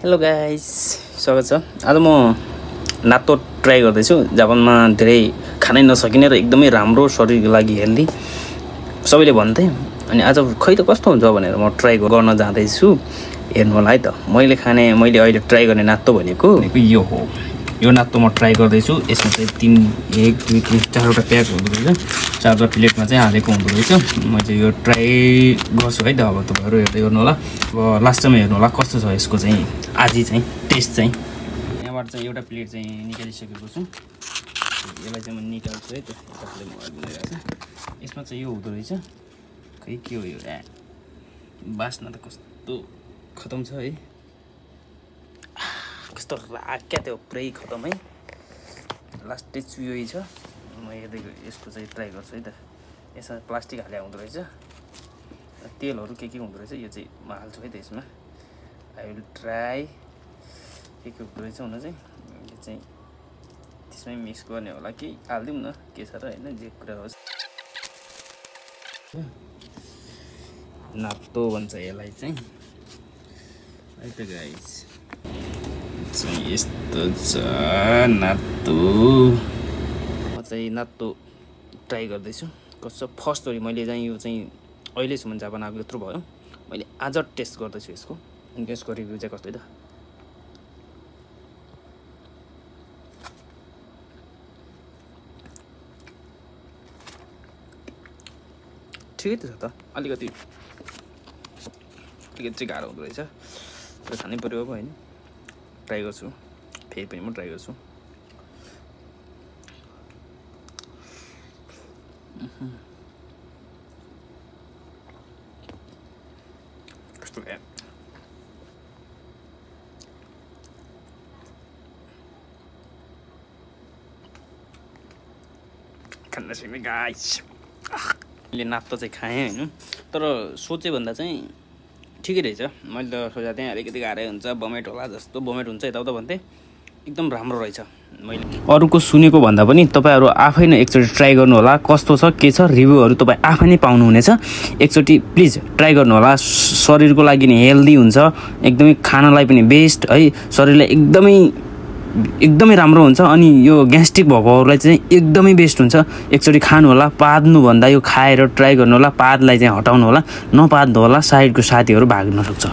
Hello guys, स्वागत छ। आज म नातो ट्राई गर्दैछु। जापानमा धेरै खानै नसकिने र एकदमै राम्रो शरीरको लागि हेल्दी सबैले भन्थे। अनि आज खै त कस्तो हुन्छ भनेर म ट्राई गर्न जाँदैछु। हेर्नु होला है त। मैले अहिले ट्राई गर्ने नातो भनेको यो हो। यो नातो म ट्राई गर्दैछु। यसमा चाहिँ 1 2 3 4वटा प्याक हुँदो रहेछ। 4वटा प्लेटमा चाहिँ हालेको हुँदो रहेछ। म चाहिँ यो ट्राई गर्छु है त। अब तपाईहरु हेर्दै गर्नु होला। अब लास्टमा हेर्नु होला कस्तो छ यसको चाहिँ आजी चाहिँ टेस्ट चाहिँ। यहाँबाट चाहिँ एउटा प्लेट चाहिँ निकालिसकेको छु। यसलाई चाहिँ म निकाल्छु है त। यसले म हालिरहेको छु। यसमा चाहिँ यो हुँदो रहेछ। खै के हो यो? बास्ना त कस्तो खतम छ है। कस्तो राक्या त्यो पुरै खतम है। लास्ट टेस्ट यही छ। म हेर्दै यसको चाहिँ ट्राई गर्छु है त। यसमा प्लास्टिक हाले हुँदो रहेछ। तेलहरु के हुँदो रहेछ यो चाहिँ म हाल्छु है त यसमा। आई विल ट्राई के हुँदो रहेछ हुन चाहिँ यो चाहिँ त्यसमै मिक्स गर्ने होला कि हाल्दिउँ न के छ र हैन जे कुरा होस्। नातो भन्छ यसलाई चाहिँ है त गाइस। चाहिँ यस्तो छ नातो। म चाहिँ नातो ट्राई गर्दैछु। कस्तो फर्स्ट हो मैले चाहिँ यो चाहिँ अहिलेसम्म जापान आएको यत्रो भयो। मैले आज टेस्ट गर्दैछु यसको। अनि यसको रिभ्यू चाहिँ कस्तो है त। ठिकै त छ त। अलिकति चाहिँ गाह्रो हुँदो रहेछ। तर खानै पर्यो अब हैन। ट्राई गर्छु। फेरि पनि म ट्राई गर्छु। कस्तो भयो? खान सक्ने गाइस। मैले नातो चाहिँ खाएँ हैन। तर सोचे भन्दा चाहिँ ठिकै रहेछ। मैले त सोचे थिएँ अलिकति गाह्रै हुन्छ, बमेट होला जस्तो। बमेट हुन्छ यताउता भन्थे। एकदम राम्रो रहेछ। मैले अरूको सुनेको भन्दा पनि तपाईहरु आफै नै एकचोटी ट्राई गर्नु होला। कस्तो छ के छ रिभ्यूहरु तपाई आफै नै पाउनु हुनेछ। एकचोटी प्लिज ट्राई गर्नु होला। शरीरको लागि नि हेल्दी हुन्छ। एकदमै खानालाई पनि बेस्ट है। शरीरलाई एकदमै राम्रो हुन्छ। अनि यो ग्यास्ट्रिक भएकोहरुलाई चाहिँ एकदमै बेस्ट हुन्छ। एकचोटी खानु होला। पाद्नु भन्दा यो खाएर ट्राई गर्नु होला। पादलाई चाहिँ हटाउनु होला। नपाद्नु होला साइडको साथीहरु भाग्न सक्छ।